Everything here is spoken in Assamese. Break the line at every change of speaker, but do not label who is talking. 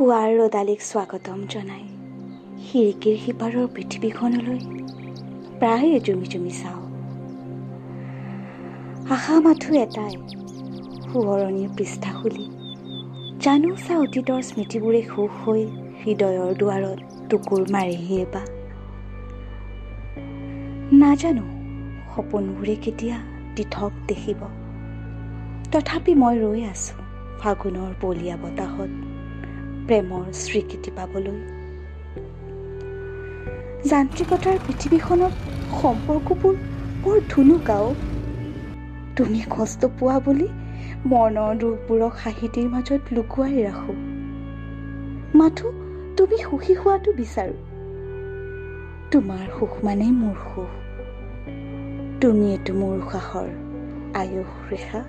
পুৱাৰ ৰ'দালিক স্বাগতম জনাই খিৰিকীৰ সিপাৰৰ পৃথিৱীখনলৈ প্ৰায়ে জুমি জুমি চাওঁ। আশা মাথো এটাই, সোঁৱৰণিৰ পৃষ্ঠা খুলি জানোচা অতীতৰ স্মৃতিবোৰে সুখ হৈ হৃদয়ৰ দুৱাৰত টুকুৰ মাৰেহিয়ে বা। নাজানো সপোনবোৰে কেতিয়া দিঠক দেখিব, তথাপি মই ৰৈ আছোঁ ফাগুনৰ বলীয়া বতাহত প্ৰেমৰ স্বীকৃতি পাবলৈ। যান্ত্ৰিকতাৰ পৃথিৱীখনত সম্পৰ্কবোৰ বৰ ধুনুকাও। তুমি কষ্ট পোৱা বুলি মনৰ দুখবোৰক হাঁহিটিৰ মাজত লুকুৱাই ৰাখোঁ। মাথো তুমি সুখী হোৱাটো বিচাৰোঁ। তোমাৰ সুখ মানেই মোৰ সুখ। তুমিয়েতো মোৰ উশাহৰ আয়ুস ৰেখা।